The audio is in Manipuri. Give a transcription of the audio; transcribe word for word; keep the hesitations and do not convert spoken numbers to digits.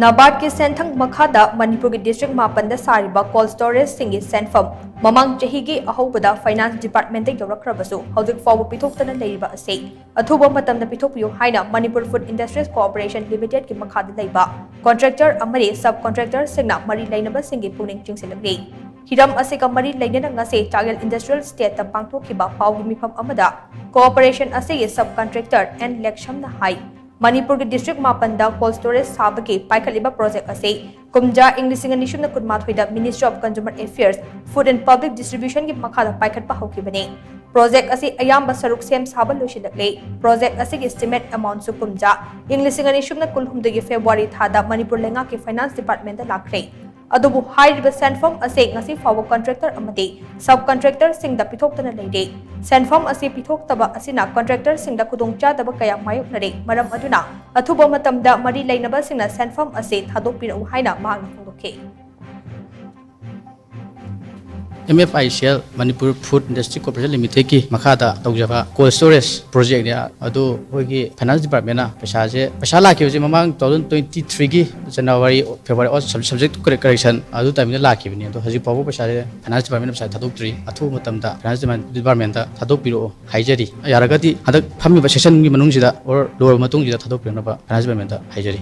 ꯅꯕꯥꯔꯗꯀꯤ ꯁꯦꯟꯊꯪ ꯃꯈꯥꯗ ꯃꯅꯤꯄꯨꯔꯒꯤ ꯗꯤꯁꯇ꯭ꯔꯤꯛ ꯃꯥꯄꯟꯗ ꯁꯥꯔꯤꯕ ꯀꯣꯜ ꯁ꯭ꯇꯣꯔꯦꯖꯁꯤꯡꯒꯤ ꯁꯦꯟꯐꯝ ꯃꯃꯥꯡ ꯆꯍꯤꯒꯤ ꯑꯍꯧꯕꯗ ꯐꯥꯏꯅꯥꯟꯁ ꯗꯤꯄꯥꯔꯠꯃꯦꯟꯠꯇ ꯌꯧꯔꯛꯈ꯭ꯔꯕꯁꯨ ꯍꯧꯖꯤꯛ ꯐꯥꯎꯕ ꯄꯤꯊꯣꯛꯇꯅ ꯂꯩꯔꯤꯕ ꯑꯁꯤ ꯑꯊꯨꯕ ꯃꯇꯝꯗ ꯄꯤꯊꯣꯛꯄꯤꯌꯨ ꯍꯥꯏꯅ ꯃꯅꯤꯄꯨꯔ ꯐꯨꯗ ꯏꯟꯗꯁꯇ꯭ꯔꯤꯁ ꯀꯣꯑꯣꯄꯔꯦꯁꯟ ꯂꯤꯃꯤꯇꯦꯗꯀꯤ ꯃꯈꯥꯗ ꯂꯩꯕ ꯀꯣꯟꯇ꯭ꯔꯦꯛꯇꯔ ꯑꯃꯗꯤ ꯁꯕ ꯀꯣꯟꯇ꯭ꯔꯦꯛꯇꯔꯁꯤꯡꯅ ꯃꯔꯤ ꯂꯩꯅꯕꯁꯤꯡꯒꯤ ꯄꯨꯛꯅꯤꯡ ꯆꯤꯡꯁꯤꯜꯂꯛꯂꯤ꯫ ꯍꯤꯔꯝ ꯑꯁꯤꯒ ꯃꯔꯤ ꯂꯩꯅꯅ ꯉꯁꯤ ꯆꯥꯟꯗꯦꯜ ꯏꯟꯗꯁꯇ꯭ꯔꯤꯌꯦꯜ ꯏꯁꯇꯦꯠꯇ ꯄꯥꯡꯊꯣꯛꯈꯤꯕ ꯄꯥꯎꯒꯤ ꯃꯤꯐꯝ ꯑꯃꯗ ꯀꯣꯑꯣꯄꯔꯦꯁꯟ ꯑꯁꯤꯒꯤ ꯁꯕ ꯀꯟꯇ꯭ꯔꯦꯛꯇꯔ ꯑꯦꯟ ꯂꯦꯛꯁꯝꯅ ꯍꯥꯏ, ꯃꯅꯤꯄꯨꯔꯒꯤ ꯗꯤꯁꯇ꯭ꯔꯤꯛ ꯃꯥꯄꯟꯗ ꯀꯣꯜ ꯁ꯭ꯇꯣꯔꯦꯖ ꯁꯥꯕꯒꯤ ꯄꯥꯏꯈꯠꯂꯤꯕ ꯄ꯭ꯔꯣꯖꯦꯛ ꯑꯁꯤ ꯀꯨꯝꯖꯥ ꯏꯪ ꯂꯤꯁꯤꯡ ꯑꯅꯤ ꯁꯨꯞꯅ ꯀꯨꯟꯃꯥꯊꯣꯏꯗ Ministry of Consumer Affairs, Food and Public Distributionꯒꯤ ꯃꯈꯥꯗ ꯄꯥꯏꯈꯠꯄ ꯍꯧꯈꯤꯕꯅꯤ꯫ ꯄ꯭ꯔꯣꯖꯦꯛ ꯑꯁꯤ ꯑꯌꯥꯝꯕ ꯁꯔꯨꯛ ꯁꯦꯝ ꯁꯥꯕ ꯂꯣꯏꯁꯤꯜꯂꯛꯂꯦ꯫ ꯄ꯭ꯔꯣꯖꯦꯛ ꯑꯁꯤꯒꯤ estimate amountꯁꯨ ꯀꯨꯝꯖꯥ ꯏꯪ ꯂꯤꯁꯤꯡ ꯑꯅꯤ ꯁꯨꯞꯅ ꯀꯨꯟꯍꯨꯝꯗꯣꯏꯒꯤ ꯐꯦꯕ꯭ꯔꯨꯋꯥꯔꯤ ꯊꯥꯗ ꯃꯅꯤꯄꯨꯔ ꯂꯩꯉꯥꯛꯀꯤ ꯐꯥꯏꯅꯥꯟꯁ ꯗꯤꯄꯥꯔꯠꯃꯦꯟꯠꯇ ꯂꯥꯛꯈ꯭ꯔꯦ꯫ ꯑꯗꯨꯕꯨ ꯍꯥꯏꯔꯤꯕ ꯁꯦꯟꯐꯝ ꯑꯁꯤ ꯉꯁꯤ ꯐꯥꯎꯕ ꯀꯟꯇ꯭ꯔꯦꯛꯇꯔ ꯑꯃꯗꯤ ꯁꯕ ꯀꯟꯇ꯭ꯔꯦꯛꯇꯔꯁꯤꯡꯗ ꯄꯤꯊꯣꯛꯇꯅ ꯂꯩꯔꯦ꯫ ꯁꯦꯟꯐꯝ ꯑꯁꯤ ꯄꯤꯊꯣꯛꯇꯕ ꯑꯁꯤꯅ ꯀꯟꯇ꯭ꯔꯦꯛꯇꯔꯁꯤꯡꯗ ꯈꯨꯗꯣꯡꯆꯥꯗꯕ ꯀꯌꯥ ꯃꯥꯌꯣꯛꯅꯔꯦ꯫ ꯃꯔꯝ ꯑꯗꯨꯅ ꯑꯊꯨꯕ ꯃꯇꯝꯗ ꯃꯔꯤ ꯂꯩꯅꯕꯁꯤꯡꯅ ꯁꯦꯟꯐꯝ ꯑꯁꯤ ꯊꯥꯗꯣꯛꯄꯤꯔꯛꯎ ꯍꯥꯏꯅ ꯃꯍꯥꯛꯅ ꯐꯣꯡꯗꯣꯛꯈꯤ꯫ M F I C L, Manipur food industry corporation ꯂꯤꯃꯤꯇꯦꯗꯀꯤ ꯃꯈꯥꯗ ꯇꯧꯖꯕ ꯀꯣꯜ ꯁ꯭ꯇꯣꯔꯦꯖ ꯄ꯭ꯔꯣꯖꯦꯛꯅꯦ꯫ ꯑꯗꯨ ꯑꯩꯈꯣꯏꯒꯤ ꯐꯥꯏꯅꯥꯟꯁ ꯗꯤꯄꯥꯔꯠꯃꯦꯟꯅ ꯄꯩꯁꯥꯁꯦ, ꯄꯩꯁꯥ ꯂꯥꯛꯈꯤꯕꯁꯦ ꯃꯃꯥꯡ two thousand twenty threeꯒꯤ January, February, subject to correction ꯑꯗꯨ timingꯗ ꯂꯥꯛꯈꯤꯕꯅꯤ꯫ ꯑꯗꯣ ꯍꯧꯖꯤꯛ ꯐꯥꯎꯕ ꯄꯩꯁꯥꯁꯦ ꯐꯥꯏꯅꯥꯟꯁ ꯗꯤꯄꯥꯔꯠꯃꯦꯟꯅ ꯄꯩꯁꯥ ꯊꯥꯗꯣꯛꯇ꯭ꯔꯤ꯫ ꯑꯊꯨꯕ ꯃꯇꯝꯗ ꯐꯥꯏꯅꯥꯟꯁ ꯗꯤꯄꯥꯔꯠꯃꯦꯟꯗ ꯊꯥꯗꯣꯛꯄꯤꯔꯛꯑꯣ ꯍꯥꯏꯖꯔꯤ꯫ ꯌꯥꯔꯒꯗꯤ ꯍꯟꯗꯛ ꯐꯝꯃꯤꯕ ꯁꯦꯁꯟꯒꯤ ꯃꯅꯨꯡꯁꯤꯗ or ꯂꯣꯏꯔꯕ ꯃꯇꯨꯡꯁꯤꯗ ꯊꯥꯗꯣꯛꯄꯤꯔꯛꯅꯕ ꯐꯥꯏꯅꯥꯟꯁ ꯗꯤꯄꯥꯔꯠꯃꯦꯟꯗ ꯍꯥꯏꯖꯔꯤ꯫